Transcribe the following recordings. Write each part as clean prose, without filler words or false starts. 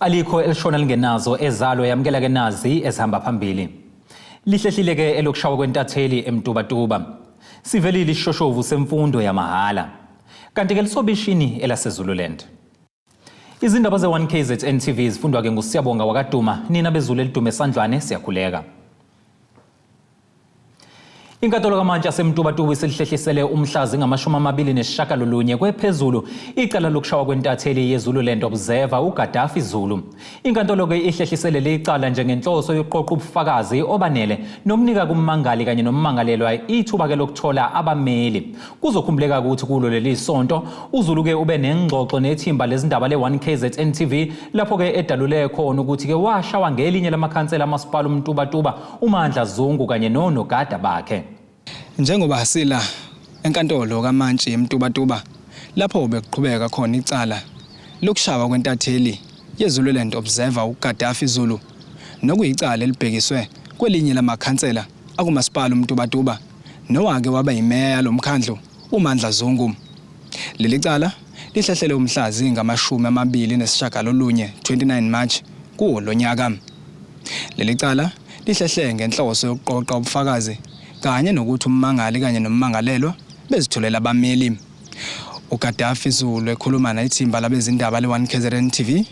Alikho elishona lingenazo ezalo, yamukela ke nazi ezihamba phambili. Lihlehlile ke elokushawa kwentatheli eMtubatuba. Sivelile isishoshovu semfundo yamahhala. Kanti ke lisobishini elaseZululand. Izindaba ze-1KZN TV zifundwa ke nguSiyabonga wakaDuma, nina bezulu elidume esandlwane siyakhuleka. Inkantolo kaMantshi yaseMtubatuba isilihlehlisele umhla zingama-29 kwephezulu icala lokushawa kwentatheli yeZululand Observer uGaddafi Zulu. Inkantolo-ke ihlehlisele leli cala njengenhloso yokuqoqa ubufakazi obanele nokunika kummangali kanye nommangalelwa ithuba-ke lokuthola abameli. Kuzokhumbuleka ukuthi kulo leli sonto uZulu-ke ube nengxoxo nethimba lezindaba le-1KZN TV lapho-ke edalule khona ukuthi-ke washawa ngelinye lamakhansela amasipala uMtubatuba uMandla Zungu kanye nonogada bakhe. Njengoba sila enkantolo kaMantshi eMtubatuba lapho bekuqhubeka khona icala lokushawa kwentatheli yeZululand Observer uGaddafi Zulu nokuyicala elibhekiswe kwelinye lamakhansela akumasipala uMtubatuba nowake waba yimeya yalo mkhandlu uMandla Zungu. Leli cala lihlehlele umhla zingama-29, 29 March kuwo lo nyaka. Leli cala lihlehle ngenhloso yokuqoqa ubufakazi kanye nokuthi ummangali kanye nommangalelwa bezitholela abameli. UGaddafi Zulu ekhuluma nethimba labezindaba le-1 KZN TV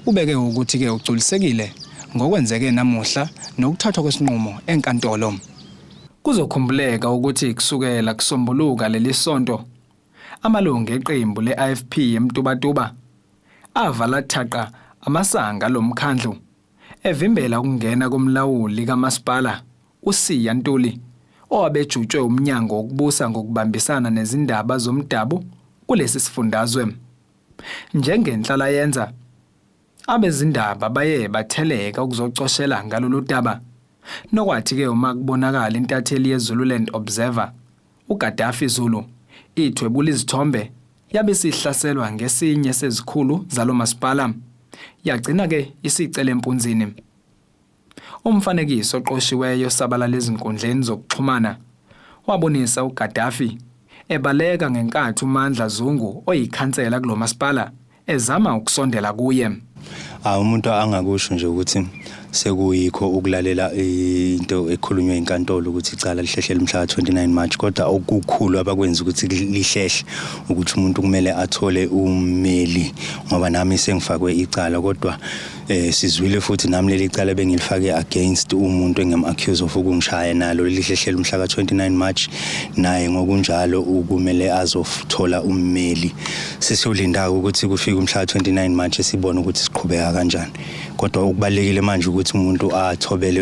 ubeke ukuthi-ke ugculisekile ngokwenzeke namuhla nokuthathwa kwesinqumo enkantolo. Kuzokhumbuleka ukuthi kusukela kusombuluka leli sonto amalungu eqembu le-IFP eMtubatuba avala thaqa amasanga lomkhandlu evimbela ukungena komlawuli kamasipala uSiya Ntuli owabejutshwe umnyango wokubusa ngokubambisana nezindaba zomdabu kulesi sifundazwe. Njengenhlalayenza, abezindaba baye batheleka ukuzocoshela ngalolu daba. Nokwathi-ke uma kubonakala intatheli yeZululand Observer, uGaddafi Zulu, ithwebula izithombe yabe isihlaselwa ngesinye sezikhulu zalo masipala. Yagcina-ke isicele empunzini. Umfanekiso oqoshiweyo osabalala ezinkundleni zokuxhumana wabonisa uGaddafi ebaleka ngenkathi uMandla Zungu oyikhansela kulo masipala ezama ukusondela kuye. Ah, umuntu angakusho nje ukuthi sekuyikho ukulalela into ekhulunywe inkantolo ukuthi icala lihlehlele mhla ka-29 March, kodwa okukhulu abakwenza ukuthi lihlehle ukuthi umuntu kumele athole ummeli, ngoba nami sengifakwe icala, kodwa sizwile futhi nami leli cala bengilifake against umuntu engim-accuse of ukungishaya, nalo lihlehlele umhla ka-29 March, naye ngokunjalo ukumele azothola ummeli. Sesiyolinda ukuthi kufike umhla ka-29 March sibone ukuthi siqhubeka kanjani, kodwa okubalulekile manje ukuthi umuntu athobele,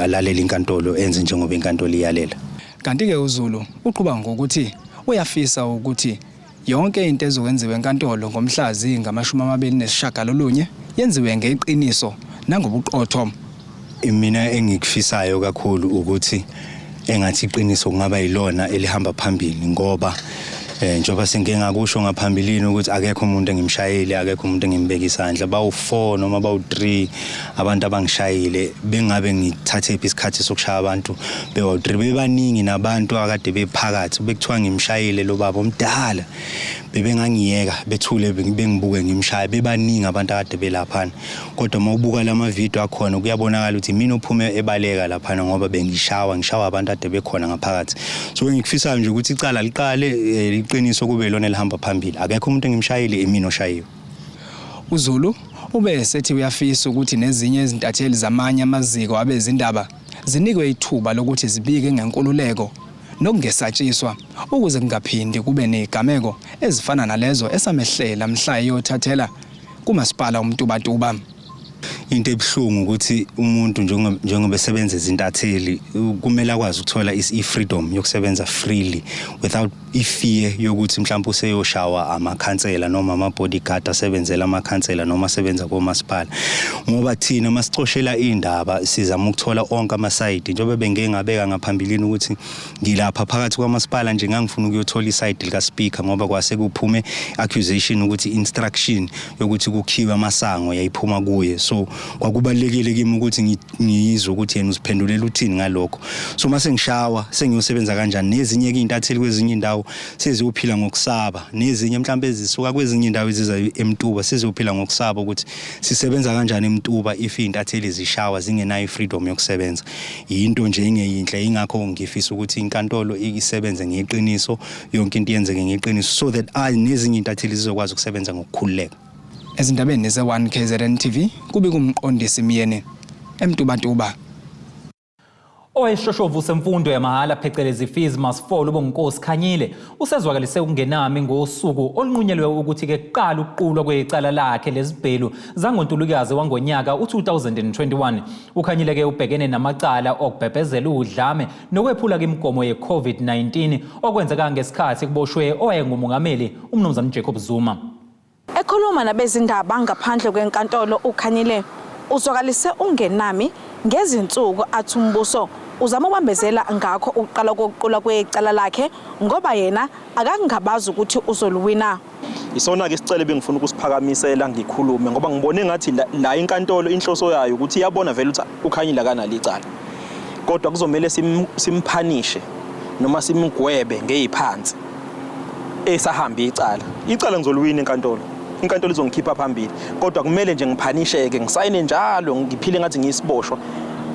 alalele inkantolo, enze njengoba inkantolo iyalela. Kanti-ke uZulu uqhuba ngokuthi uyafisa ukuthi yonke into ezokwenziwa enkantolo ngomhla zingama-29 yenziwe ngeqiniso nangobuqotho. Mina engikufisayo kakhulu ukuthi engathi iqiniso kungaba yilona elihamba phambili, ngoba njengoba sengike ngakusho ngaphambilini ukuthi akekho umuntu engimshayile, akekho umuntu engimbeka isandla. Bawu-4 noma bawu-3 abantu abangishayile, bengabe ngithathe phi isikhathi sokushaya abantu bewu-3? Bebaningi nabantu akade bephakathi, bekuthiwa ngimshayile lo baba omdala, bebengangiyeka bethule bengibuke ngimshaya, bebaningi abantu akade belaphana. Kodwa uma ubuka lama video akhona kuyabonakala ukuthi mina uphume ebaleka laphana, ngoba bengishawa, ngishawa abantu ade bekhona ngaphakathi. So engikufisayo nje ukuthi icala liqale, iqiniso kube lona elihamba phambili. Akekho umuntu engimshayile, imina oshayiwe. UZulu ube esethi uyafisa ukuthi nezinye izintatheli zamanye amaziko abezindaba zinikwe ithuba lokuthi zibike ngenkululeko nokungesatshiswa ukuze kungaphindi kube nezigameko ezifana nalezo esamehlela mhla eyothathela kumasipala uMtubatuba. Into ebuhlungu ukuthi umuntu njengoba esebenza izintatheli kumele akwazi ukuthola i-freedom yokusebenza freely without i-fear yokuthi mhlawumbe useyoshawa amakhansela noma ama-bodyguard asebenzela amakhansela noma asebenza komasipala, ngoba thina masicoshela indaba sizama ukuthola onke amasayidi. Njengoba bengike ngabeka ngaphambilini ukuthi ngilapha phakathi kwamasipala nje, ngangifuna ukuyothola isayidi lika-speaker, ngoba kwase kuphume accusation ukuthi instruction yokuthi kukhiwe amasango yayiphuma kuye. So Kwakubalulekile kimi ukuthi ngiyizwe ukuthi yena uziphendulela uthini ngalokho. So mase ngishawa sengiyosebenza kanjani? Nezinye ke intatheli kwezinye indawo seziyophila ngokusaba, nezinye mhlawumbe ezisuka kwezinye indawo eziza eMtuba seziyophila ngokusaba ukuthi sisebenza kanjani eMtuba if intatheli zishawa zingenayo ifreedom yokusebenza. Yinto nje engeyinhle, ingakho ngifisa ukuthi inkantolo isebenze ngeqiniso, yonke into yenzeke ngeqiniso, so that I nezinye intatheli zizokwazi ukusebenza ngokukhululeka. Ezindabeni ze-1 KZN TV kube kumqondisi Myeni eMtubatuba. Owayeshoshovu semfundo yamahhala phecelezi Fees Must Fall uBonginkosi Khanyile usezwakalise ukungenami ngosuku olunqunyelwe ukuthi-ke kuqala ukuqulwa kwecala lakhe lezibhelu zangoNtulukazi wangonyaka u-2021. UKhanyile-ke ubhekene namacala okubhebhezela udlame nokwephula imigomo ye-COVID-19 okwenzeka ngesikhathi kuboshwe owayengumongameli uMnumzane Jacob Zuma. Ekhuluma nabezindaba ngaphandle kwenkantolo uKhanyile uzwakalise ungenami ngezinsuku athi umbuso uzama ukubambezela ngakho ukuqala kokuqulwa kwecala lakhe ngoba yena akangabazi ukuthi uzoluwina. Isona-ke isicelo ebengifuna ukusiphakamisela ngikhulume ngoba ngibone ngathi la inkantolo inhloso yayo ukuthi iyabona vele ukuthi uKhanyile akanalo icala, kodwa kuzomele simphanishe noma simgwebe ngeyiphansi esahamba icala. Icala ngizoliwina enkantolo, inkantolo izongikhipha phambili, kodwa kumele nje ngiphanisheke, ngisayine njalo, ngiphile ngathi ngiyisiboshwa,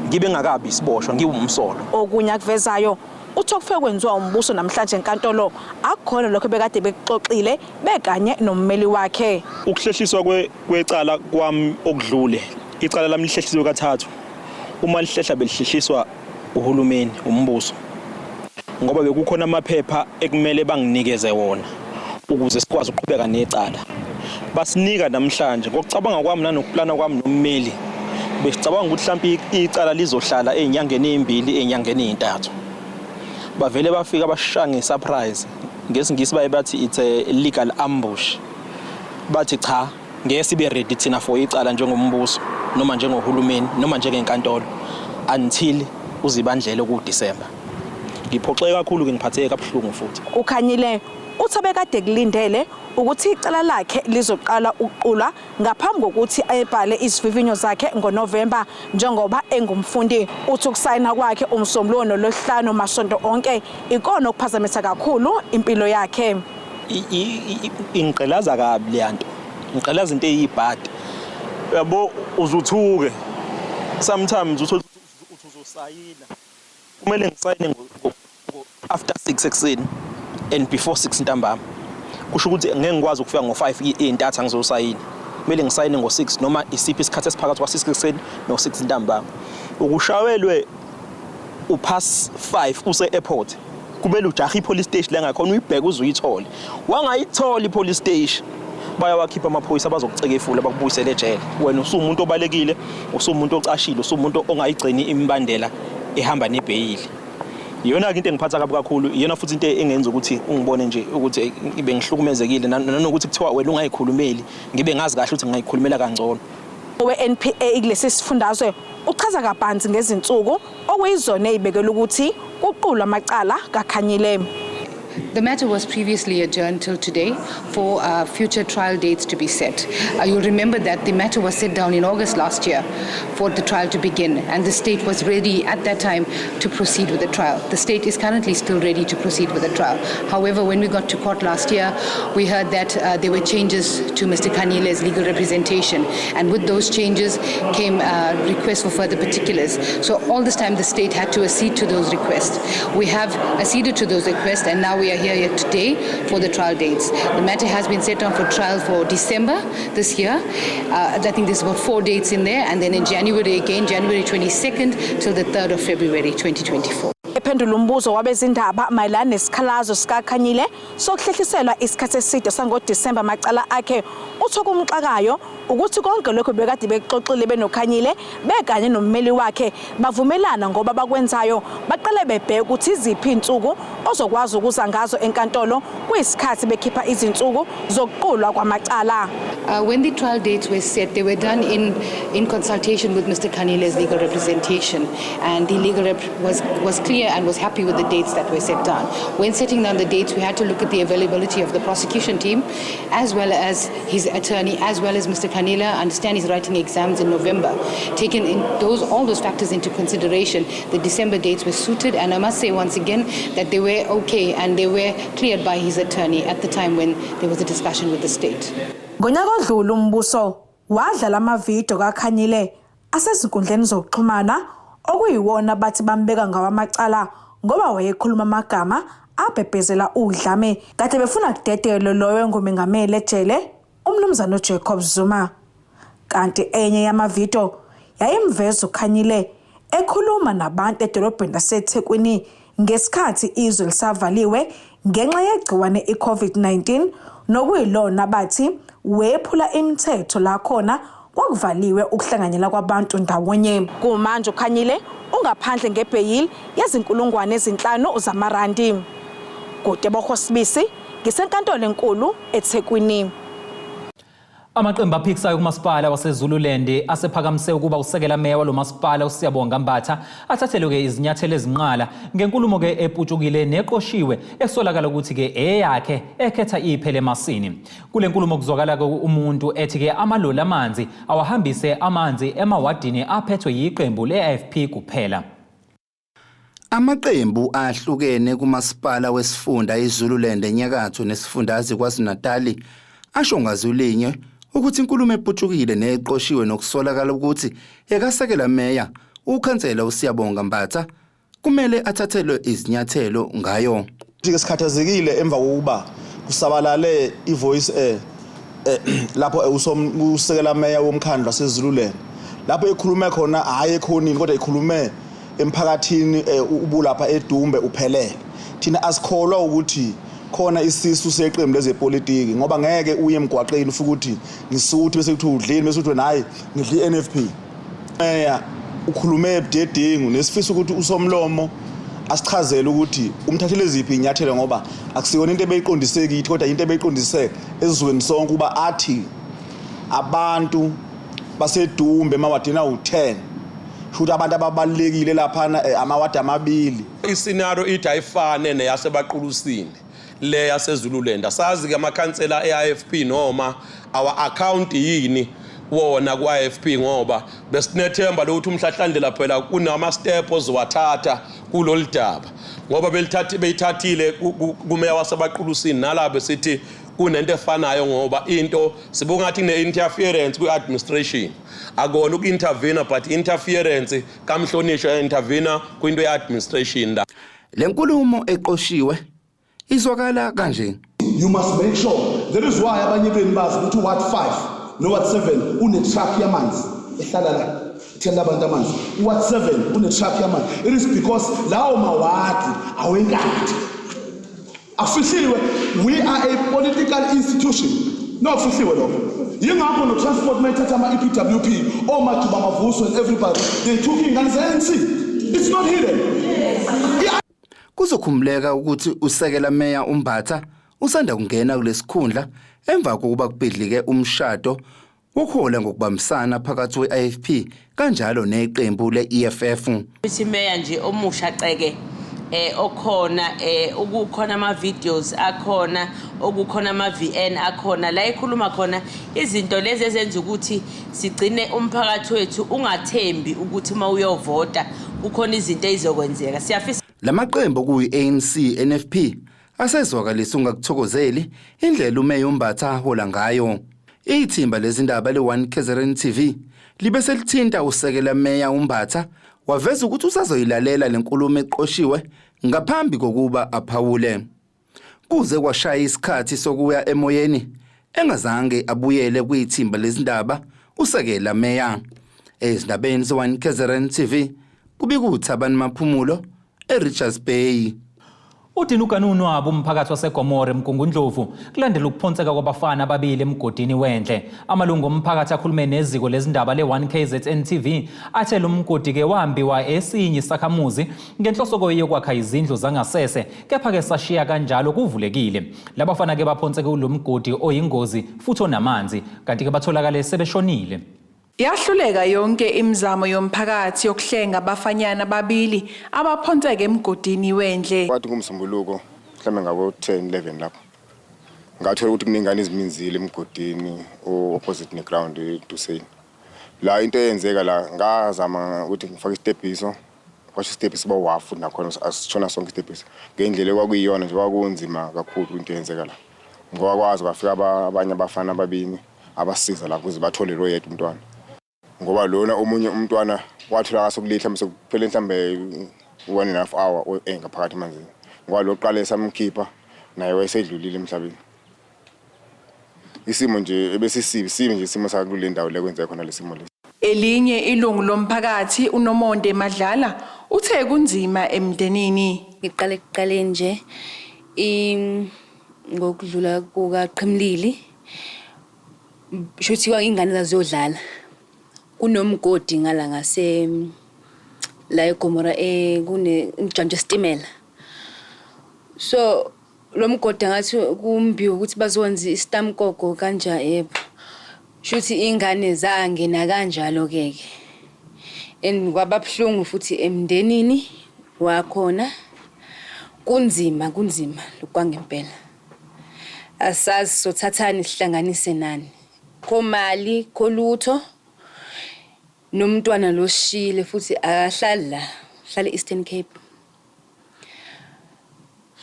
ngibe ngakabi isiboshwa, ngiwumsolwa. Okunye akuvezayo uthi okufike kwenziwa umbuso namhlanje enkantolo akukhona lokho bekade bekuxoxile bekanye nommeli wakhe. Ukuhlehliswa kwecala kwami okudlule, icala lami lihlehlisiwe kathathu. Uma lihlehla belihlehliswa uhulumeni, umbuso, ngoba bekukhona amaphepha ekumele banginikeze wona ukuze sikwazi ukuqhubeka necala. Basinika namhlanje. Ngokucabanga kwami nanokuplana kwami nommeli, besicabanga ukuthi mhlawumbe icala lizohlala ey'nyangeni ey'mbili, ey'nyangeni ey'ntathu. Bavele bafika bashaya nge-surprise, ngesiNgisi baye bathi it's a legal ambush. Bathi cha, ngeke sibe ready thina for icala njengombuso noma njengohulumeni noma njengenkantolo until uZibandlela okuDisemba. Ngiphoxeke kakhulu-ke, ngiphatheke kabuhlungu futhi. UKhanyile uthi abekade kulindele ukuthi icala lakhe lizoqala ukuqulwa ngaphambi kokuthi ayebhale izivivinyo zakhe ngoNovemba njengoba engumfundi. Uthi ukusayina kwakhe uMsombuluko noLwesihlanu masonto onke ikona okuphazamisa kakhulu impilo yakhe. Ingigqilaza kabi leya nto, ngigqilaza into eyibhadi, uyabo, uzuthuke sometimes uthole ukuthi uzosayina, kumele ngisayine after 6 ekuseni and before 6 ntambama, kusho ukuthi ngeke ngikwazi ukufika ngo-5 ey'ntatha ngizosayina, kumele ngisayine ngo-6 noma isiphi isikhathi esiphakathi kwa-6 ekuseni no-6 ntambama. Ukushawelwe upass 5 use-airport, kumele ujahe i-police station la ngakhona uyibheke uze uyithole. Wangayithola i-police station, bayawakhipha amaphoyisa, bazokucekefula bakubuyisele ejele. Wena usuwumuntu obalekile, usuwumuntu ocashile, usuwumuntu ongayigcini imibandela ehamba nebheyili. Iyona-ke into engiphatha kabi kakhulu, iyona futhi into engenza ukuthi ungibone nje ukuthi bengihlukumezekile, nanokuthi kuthiwa wena ungayikhulumeli, ngibe ngazi kahle ukuthi ngingayikhulumela kangcono. Owe-NPA kulesi sifundazwe uchaza kabanzi ngezinsuku okuyizona ey'bekelwe ukuthi kuqulwe amacala kaKhanyile. The matter was previously adjourned till today for future trial dates to be set. You'll remember that the matter was set down in August last year for the trial to begin, and the state was ready at that time to proceed with the trial. The state is currently still ready to proceed with the trial. However, when we got to court last year, we heard that there were changes to Mr. Khanyile's legal representation, and with those changes came requests for further particulars. So all this time the state had to accede to those requests. We have acceded to those requests, and now we are here today for the trial dates. The matter has been set on for trial for December this year. I think there's about 4 dates in there, and then in January again, January 22nd till the 3rd of February 2024. Ephendula umbuzo wabezindaba mayelana nesikhalazo sikaKhanyile sokuhlehliselwa isikhathi eside sangoDisemba amacala akhe, uthi okumxakayo ukuthi konke lokho bekade bekuxoxile benoKhanyile bekanye nommeli wakhe bavumelana ngoba bakwenzayo baqale bebheka ukuthi iziphi insuku ozokwazi ukuza ngazo enkantolo kuyisikhathi bekhipha izinsuku zokuqulwa kwamacala. When the trial dates were set, they were done in consultation with Mr. Khanyile's legal representation, and the legal rep was clear and was happy with the dates that were set down. When setting down the dates, we had to look at the availability of the prosecution team, as well as his attorney, as well as Mr. Khanyile. I understand he's writing exams in November. Taking in all those factors into consideration, the December dates were suited, and I must say once again that they were okay and they were cleared by his attorney at the time when there was a discussion with the state. Ngonyaka odlule umbuso wadlala amavidiyo kaKhanyile asezinkundleni zokuxhumana okuyiwona bathi bambeka ngawo amacala ngoba wayekhuluma amagama abhebhezela udlame kade befuna kudedelwe loyo ongumengameli ejele umnumzane uJacob Zuma. Kanti enye yamavidiyo yayimveza uKhanyile ekhuluma nabantu edolobheni laseThekwini ngesikhathi izwe lisavaliwe ngenxa yegciwane i-COVID-19 nokuyilona bathi wephula imithetho la khona kwakuvaliwe ukuhlanganyela kwabantu ndawonye. Kumanje uKhanyile ungaphandle ngebheyili yezinkulungwane 5 zamarandi. Kutebogo Sibisi ngisenkantolo enkulu eThekwini. Amaqembu aphikisayo kumasipala waseZululand asephakamise ukuba usekela meya walo masipala uSiyabonga Mbatha athathelwe-ke izinyathelo ezinqala ngenkulumo-ke eputshukile neqoshiwe esolakala ukuthi-ke eyakhe ekhetha iphele emasini. Kule nkulumo kuzwakala-ke umuntu ethi-ke amaloli amanzi awahambise amanzi emawadini aphethwe yiqembu le-IFP kuphela. Amaqembu ahlukene kumasipala wesifunda iZululand enyakatho nesifundazwe KwaZulu-Natali asho ngazwi ukuthi inkulumo eputshukile neqoshiwe nokusolakala ukuthi ekasekela meya ukhansela uSiyabonga Mbatha kumele athathelwe izinyathelo ngayo. Ke sikhathazekile emva kokuba kusabalale ivoice lapho usekela meya womkhandlu waseZululand lapho ekhulume khona, hayi ekhonini kodwa ekhulume emphakathini ubulapha eDumbe uphelele. Thina asikholwa ukuthi khona isisu seqembu lezepolitiki ngoba ngeke uye emgwaqeni ufike ukuthi ngisuthi bese kuthiwa udleni bese kuthiwa hayi ngidla i-NFP. Meya ukhulume ebudedengu nesifisa ukuthi usomlomo asichazele ukuthi umthathele ziphi inyathelo ngoba akusiyona into ebeyiqondise kithi kodwa into ebeyiqondise ezweni sonke uba athi abantu baseDumbe emawadini awu-10 futhi abantu ababalulekile laphana amawadi amabili. Iscenario ithi ayifane neyasebaqulusini le yaseZululand. Asazi ke amakhansela e-IFP noma our account yini wona ku-IFP ngoba besinethemba lokuthi umhlahlandlela phela kunama step ozowathatha kulolu daba ngoba belithathi beyithathile kumeya wasebaqulusini nalabo besithi kunento efanayo ngoba into sibungathi kune-interference kwi-administration, akona uku-intervene but interference kamhlonishwa intervene kwinto ye-administration la. Le nkulumo eqoshiwe izwakala kanje. You must make sure that is why abanye benu bazi ukuthi ward 5 no ward 7 une truck yamanzi ehlala la ithela abantu amanzi. Ward 7 une truck yamanzi. It is because lawo mawadi awenkatha afihliwe. We are a political institution. No, afihliwe lokho. Yingakho no-transport mayithatha ama-EPWP, oMajuba Mavuso and everybody, they took iy'ngane ze-ANC. It's not hidden. Kuzokhumbuleka ukuthi usekela meya uMbatha usanda kungena kulesikhundla emva kokuba kubhidlike umshado wokuhola ngokubambisana phakathi kwe-IFP kanjalo neqembu le-EFF. Uthi meya nje omusha ceke okhona ukukhona ama videos akhona, okukhona ama VN akhona la ekhuluma khona izinto lezi ezenza ukuthi sigcine umphakathi wethu ungathembi ukuthi uma uyovota kukhona izinto ezizokwenzeka. Siyafisa Lamaqembu kuyi-ANC, NFP asezwakalisa ungakuthokozeli indlela umeya uMbatha ahola ngayo. Ithimba lezindaba le-1 KZN TV libe selithinta usekela meya uMbatha waveza ukuthi usazoyilalela lenkulumo eqoshiwe ngaphambi kokuba aphawule. Kuze kwashaya isikhathi sokuya emoyeni engazange abuyele kwithimba lezindaba usekela meya. Ezindabeni ze-1 KZN TV kubika uThabani Maphumulo eRichards Bay. Udinuka nunwabu umphakathi waseGomora eMgungundlovu kulandela ukuphonseka kwabafana ababili emgodini wendle. Amalungu omphakathi akhulume neziko lezindaba le-1KZN TV athe lo mgodi-ke wambiwa esinye isakhamuzi ngenhloso yokwakha izindlu zangasese kepha-ke sashiya kanjalo kuvulekile. Labafana-ke baphonseke kulo mgodi oyingozi futhi onamanzi kanti-ke batholakale sebeshonile. Yahluleka yonke imizamo yomphakathi yokuhlenga abafanyana ababili abaphonseke emgodini wendle. Kwathi ngomsombuluko mhlawumbe ngabo-10 11 lapho ngathola ukuthi kunengane eziminzile emgodini o-opposite neground eDuseni. La into eyenzeka la ngazama ukuthi ngifake isitebhiso kwasho isitebhisi siba wafu nakhona asitshona sonke isitebhisi ngendlela ekwakuyiyona nje kwakunzima kakhulu into eyenzeka la ngoba kwazi kwafika abanye abafana ababini abasiza la ukuze bathole lo yedwa umntwana ngoba lona omunye umntwana watholakala sokulihla mse kuphele mhlambe 1.5 hour engaphakathi emanzini ngoba lo qale samkhipha naye wayesedlulile emhlabeni. Isimo nje ebesisibi sibi nje isimo sakule ndawo le kwenzeka khona lesimo lesi. Elinye ilungu lomphakathi uNomonde Madlala uthe kunzima emndenini. Ngiqale ekuqaleni nje ngokudlula kukaQhimlili shuthi ingane zaziyodlala kunomgodi ngala ngase la eGomora kune umjanjo wesitimela so lo mgodi ngathi kumbiwe ukuthi bazokwenza isitamkoko kanja yebo shuthi ingane zangena kanjalo ke ke and kwababuhlungu futhi emndenini wakhona kunzima kunzima lokwangempela asazi sothathani sihlanganise nani komali kolutho nomntwana loshile futhi akahlali la hlala e-Eastern Cape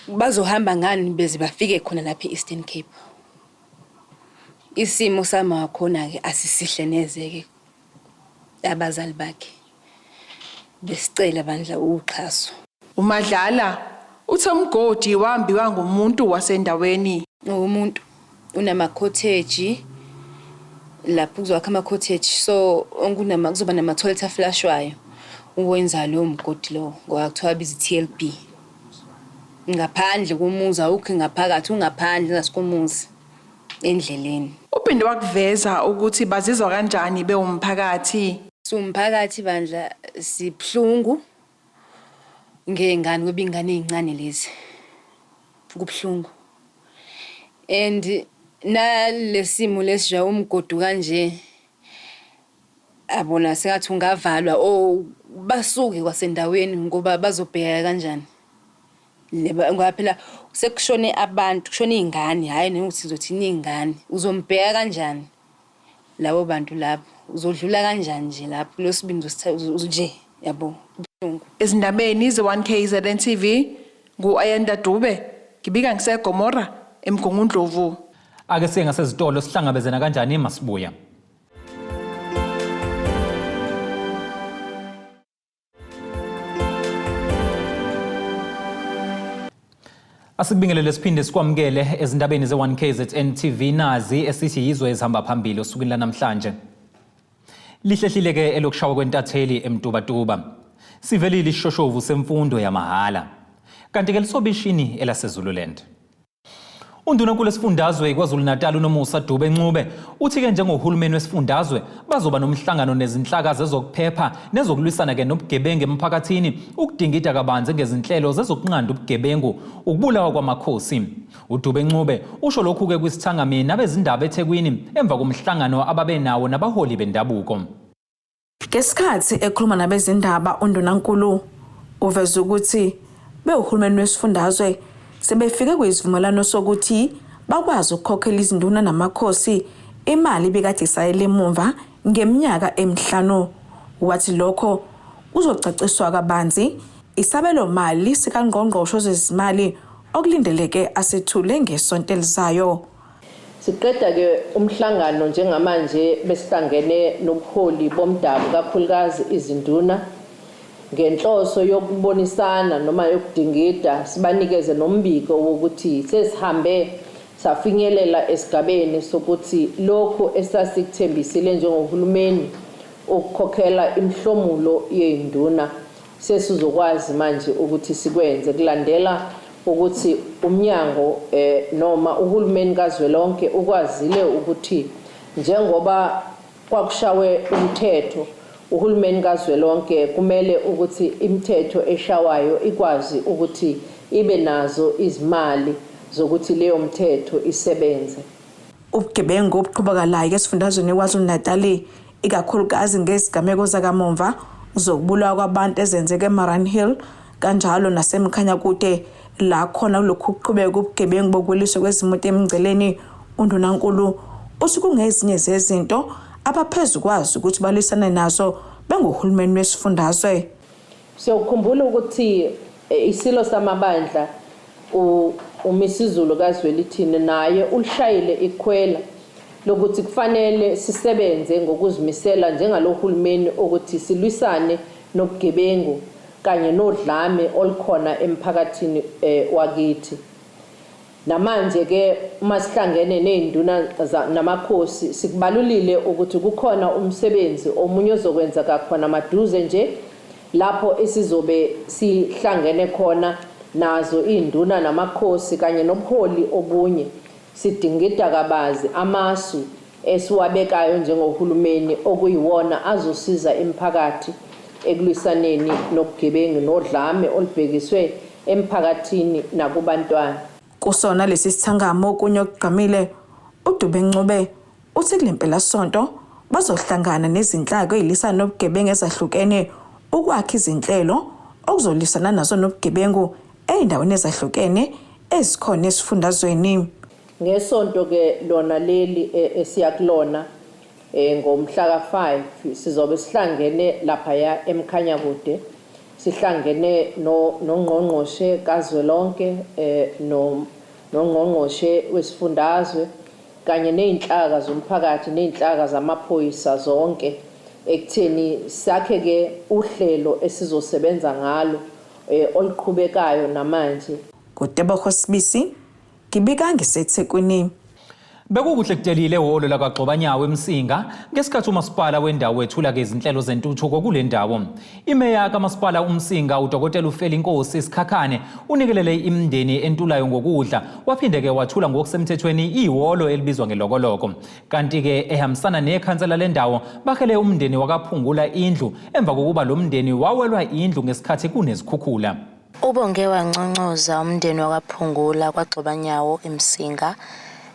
bazohamba ngani beze bafike khona lapha e-Eastern Cape isimo samakhona-ke asisihle neze-ke abazali bakhe besicela bandla uxhaso. UMadlala uthe umgodi wambiwa ngumuntu wasendaweni. Umuntu unamakhotheji lapho kuzowakha ama-cottage so kunama kuzoba nama-toilet aflashwayo uwenza lowo mgodi lowo ngoba kuthiwa biza i-T_L_B. Ngaphandle komuzi awukho ngaphakathi ungaphandle ngasikomuzi endleleni. Uphinde wakuveza ukuthi bazizwa kanjani bewumphakathi. Siwumphakathi bandla sibuhlungu ngey'ngane ngoba iy'ngane ey'ncane lezi kubuhlungu and nalesimo lesi nje umgodi kanje abona sengathi ungavalwa or basuke kwasendaweni ngoba bazobheka kanjani ngoba phela sekushone abantu kushone iy'ngane hhayi nokuthi sizothini iy'ngane uzombheka kanjani labo bantu labo uzodlula kanjani nje lapho losibindi nje yabo kubuhlungu. Ezindabeni ze-1KZN TV ngu-Ayanda Dube ngibika ngiseGomora eMgungundlovu. Ake siye ngasezitolo sihlangabezana kanjani masibuya. Asikubingelele siphinde sikwamukele ezindabeni ze-1KZN TV nazi esithi yizo ezihamba phambili osukwini lanamhlanje. Lihlehlile-ke elokushawa kwentatheli eMtubatuba. Sivelile isishoshovu semfundo yamahhala. Kanti-ke lisobishini elaseZululand. Undunankulu wesifundazwe iKwaZulu-Natal uNomusa Dube Ncube uthi-ke njengohulumeni wesifundazwe bazoba nomhlangano nezinhlaka zezokuphepha nezokulwisana-ke nobugebengu emphakathini ukudingida kabanzi ngezinhlelo zezokunqanda ubugebengu ukubulawa kwamakhosi. UDube Ncube usho lokhu-ke kwisithangami nabezindaba eThekwini emva komhlangano ababenawo nabaholi bendabuko. Ngesikhathi ekhuluma nabezindaba uNdunankulu uveze ukuthi bewuhulumeni wesifundazwe sebefike kwisivumelwano sokuthi bakwazi ukukhokhela izinduna namakhosi imali ebikade isayele emumva ngeminyaka emihlanu. Wathi lokho kuzocaciswa kabanzi isabelomali sikaNgqongqoshe wezezimali okulindeleke asethule ngesonto elizayo. Siqeda ke umhlangano njengamanje besihlangene nobuholi bomdabu kakhulukazi izinduna ngenhloso yokubonisana noma yokudingida sibanikeze nombiko wokuthi sesihambe safinyelela esigabeni sokuthi lokhu esasikuthembisile njengohulumeni ukukhokhela imihlomulo yey'nduna sesizokwazi manje ukuthi sikwenze kulandela ukuthi umnyango eh, noma uhulumeni kazwelonke ukwazile ukuthi njengoba kwakushawe umthetho uhulumeni kazwelonke kumele ukuthi imithetho eshawayo ikwazi ukuthi ibe nazo izimali zokuthi leyo mthetho isebenze. Ubugebengu obuqhubakalayo esifundazweni iKwaZulu-Natal ikakhulukazi ngezigameko zakamumva zokubulawa kwabantu ezenzeke eMariannhill kanjalo naseMkhanyakude la khona kulokhu kuqhubeka ubugebengu bokweliswa kwezimoto emngceleni undunankulu uthi kungezinye zezinto abaphezu kwazo ukuthi balwisane nazo benguhulumeni wesifundazwe. Siyokhumbula ukuthi eh, isilo samabandla uMisizulu kaZwelithini naye ulishayile ikhwela lokuthi kufanele sisebenze ngokuzimisela njengalohulumeni ukuthi silwisane nobugebengu kanye nodlame olukhona emphakathini eh, wakithi. Namanje ke uma sihlangene nezinduna namakhosi sikubalulile ukuthi kukhona umsebenzi omunye ozokwenzeka khona maduze nje lapho esizobe sihlangene khona nazo izinduna namakhosi kanye nobuholi obunye sidingida kabazi amasu esiwabekayo njengohulumeni okuyiwona azosiza imiphakathi ekulwisaneni nobugebengu nodlame olubhekiswe emphakathini nakubantwana. Kusona lesi sithangamo okunye okugqamile uDube Ncube uthi kule mpelasonto bazohlangana nezinhlaka ezilwisana nobugebengu ezahlukene ukwakha izinhlelo okuzolwisana nazo nobugebengu ey'ndaweni ezahlukene ezikhona esifundazweni. Ngesonto ke lona leli e, esiya kulona eh, ngomhla ka-5 sizobe sihlangene laphaya eMkhanyakude sihlangene nongqongqoshe kazwelonke eh, nongqongqoshe wesifundazwe kanye nezinhlaka zomphakathi nezinhlaka zamaphoyisa zonke ekutheni sakhe ke uhlelo esizosebenza ngalo eh, oluqhubekayo namanje. NguTebogo Sibisi ngibika ngiseThekwini. Bekukuhle kudelile ehholo lakwaGxobanyawo eMsinga ngesikhathi umasipala wendawo wethula-ke izinhlelo zentuthuko kule ndawo. Imeya kamasipala uMsinga uDokotela uFelinkosi Sikhakhane unikelele imindeni entulayo ngokudla waphinde-ke wathula ngokusemthethweni ihholo elibizwa ngelokoloko. Kanti-ke ehambisana nekhansela lendawo bakhele umndeni wakaPhungula indlu emva kokuba lo mndeni wawelwa indlu ngesikhathi kunezikhukhula. Ubonge wanconcoza umndeni wakwaPhungula kwaGxobanyawo eMsinga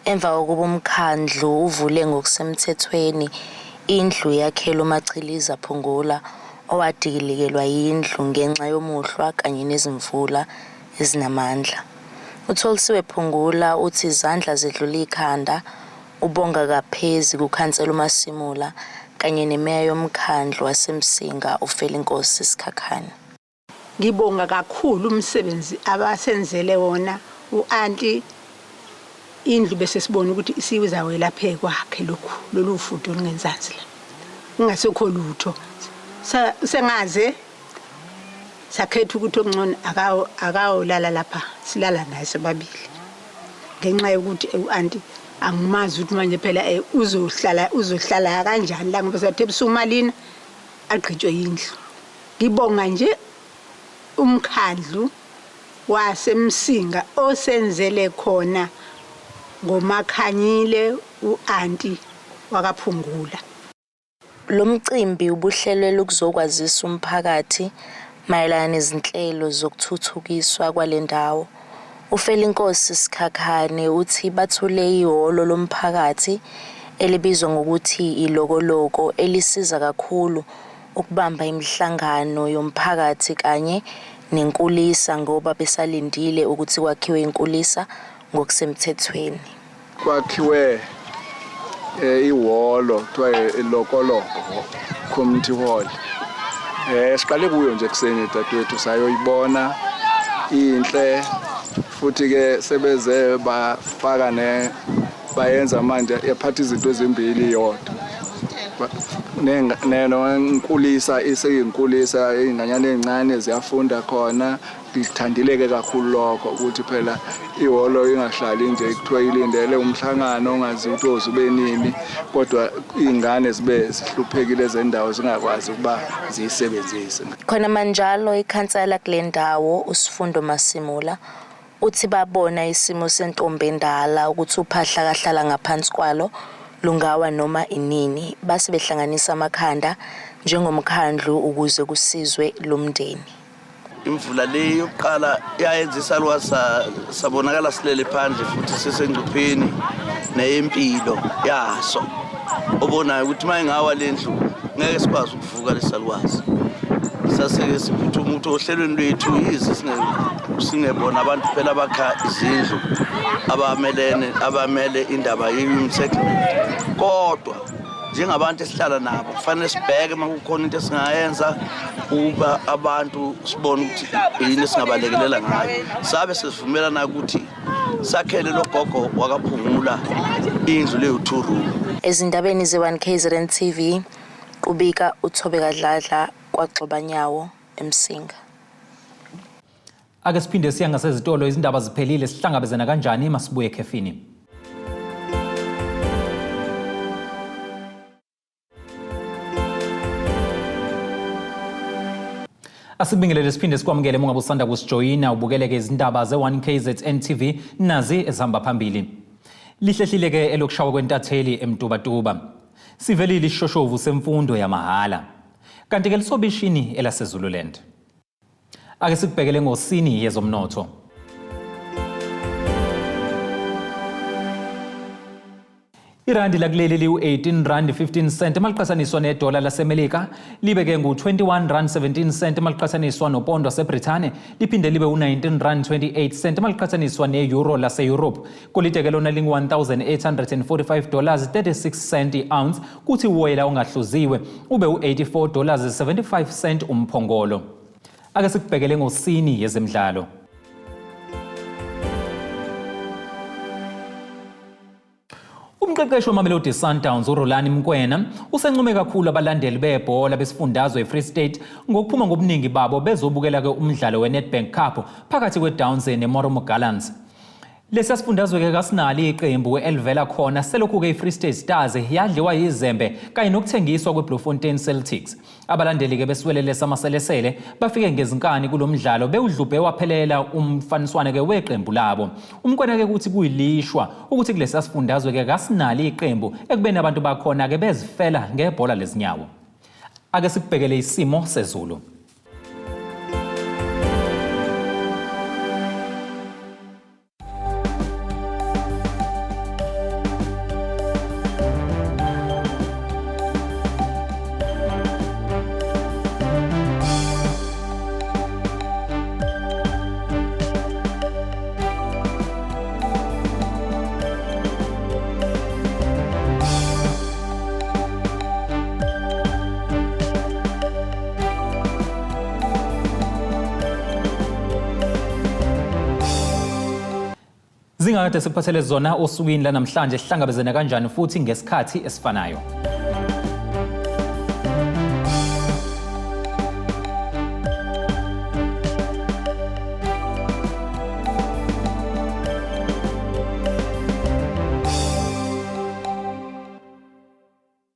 emva kokuba umkhandlu uvule ngokusemthethweni indlu yakhela uMachiliza Phungula owadikilikelwa yindlu ngenxa yomuhlwa kanye nezimvula ezinamandla. UTholisiwe Phungula uthi izandla zidlula ikhanda ubonga kaphezi kukhansela uMasimula kanye nemeya yomkhandlu waseMsinga uFelinkosi Sikhakhane. Ngibonga kakhulu umsebenzi abasenzele wona u-anti indlu bese sibona ukuthi isizawela phe kwakhe lokhu lolu fudu olungenzansi la kungasekho lutho sengaze sakhetha ukuthi okungcono akawolala lapha silala naye sobabili ngenxa yokuthi u-anti angimazi ukuthi manje phela eh, uzohlala uzohlala kanjani la ngoba sathe ebusuku malina agqitshwe yindlu Ngibonga nje umkhandlu waseMsinga osenzele khona ngoMakhanyile u-anti wakaPhungula. Lo mcimbi ubuhlelelwe ukuzokwazisa umphakathi mayelana nezinhlelo zokuthuthukiswa kwale ndawo. UFelinkosi Sikhakhane uthi bathule ihholo lomphakathi elibizwa ngokuthi iLokoloko elisiza kakhulu ukubamba imihlangano yomphakathi kanye nenkulisa ngoba besalindile ukuthi kwakhiwe inkulisa ngokusemthethweni. Kwakhiwe eh, ihholo kuthiwa iLokoloko Community Hall. Eh siqale kuyo nje kuseni dadewethu sayoyibona inhle futhi ke sebeze bafaka ne bayenza manje yaphatha izinto ezimbili iyodwa nenkulisa iseyinkulisa iy'nganyana ey'ncane ziyafunda khona ngithandile-ke kakhulu lokho ukuthi phela ihholo ingahlali nje kuthiwa ilindele umhlangano ongazi ukuthi ozube nini kodwa iy'ngane zibe zihluphekile zendawo zingakwazi ukuba ziyisebenzise khona manjalo ikhansela kule ndawo uSifundo Masimula. Uthi babona isimo sentombi endala ukuthi uphahla kahlala ngaphansi kwalo lungawa noma inini base behlanganisa amakhanda njengomkhandlu ukuze kusizwe lo mndeni. Imvula le yokuqala yayenza isalukazi sabonakala silele phandle futhi sisengcupheni neyempilo yaso obonayo ukuthi uma ingawa le ndlu ngeke sikwazi ukuvuka lesalukazi saseke siphuthuma ukuthi ohlelweni lwethu yize singebona abantu phela abakha izindlu abamelene abamele indaba ye-human settlement kodwa njengabantu esihlala nabo kufanele sibheke uma kukhona into esingayenza ukuba abantu sibone ukuthi yini esingabalekelela ngayo sabe sesivumelana ukuthi sakhele lo gogo wakaphungula indlu leyo two room. Ezindabeni ze-1 KZN TV kubika uThobeka Dladla kwaGxobanyawo eMsinga. Ake siphinde siya ngasezitolo izindaba ziphelile sihlangabezana kanjani masibuye ekhefini. Asibingelele siphinde sikwamukele uma ngabe usanda kusijoyina ubukeleke izindaba ze-1KZN TV nazi ezihamba phambili. Lihlehlile-ke elokushawa kwentatheli eMtubatuba. Sivelile isishoshovu semfundo yamahhala. Kanti-ke lisobishini elaseZululand. Ake sikubhekele ngosini yezomnotho. Irandi lakuleli liwu-18 rand 15 cent maliqhathaniswa nedola laseMelika libe ke ngu-21 rand 17 cent maliqhathaniswa nopondo waseBrithani liphinde libe u-19 rand 28 cent maliqhathaniswa ne-euro lase-Europe. Golide ke lona lingu-1845 dollars 36 cent i-ounce kuthi uwoyela ongahluziwe ube u-84 dollars 75 cent umphongolo. Ake sikubhekele ngosini yezemidlalo. Umqeqeshi weMamelodi Sundowns uRulani Mokwena usencume kakhulu abalandeli bebhola besifundazwe eFree State ngokuphuma ngobuningi babo bezobukela ke umdlalo weNedbank Cup phakathi kweDowns neMarumo Gallants. Lesiya sifundazwe-ke kasinalo iqembu elivela khona selokhu-ke iFree State Stars yadliwa yizembe kanye nokuthengiswa kweBloemfontein Celtics. Abalandeli-ke besiwelele samaselesele bafike ngezinkani kulo mdlalo bewudlubhe waphelela umfaniswane-ke weqembu labo. UMkwena-ke kuthi kuyilishwa ukuthi kulesiya sifundazwe-ke kasinalo iqembu ekubeni abantu bakhona-ke bezifela ngebhola lezinyawo. Ake sikubhekele isimo sezulu. Zingakade sikuphathele zona osukwini lanamhlanje sihlangabezene kanjani futhi ngesikhathi esifanayo.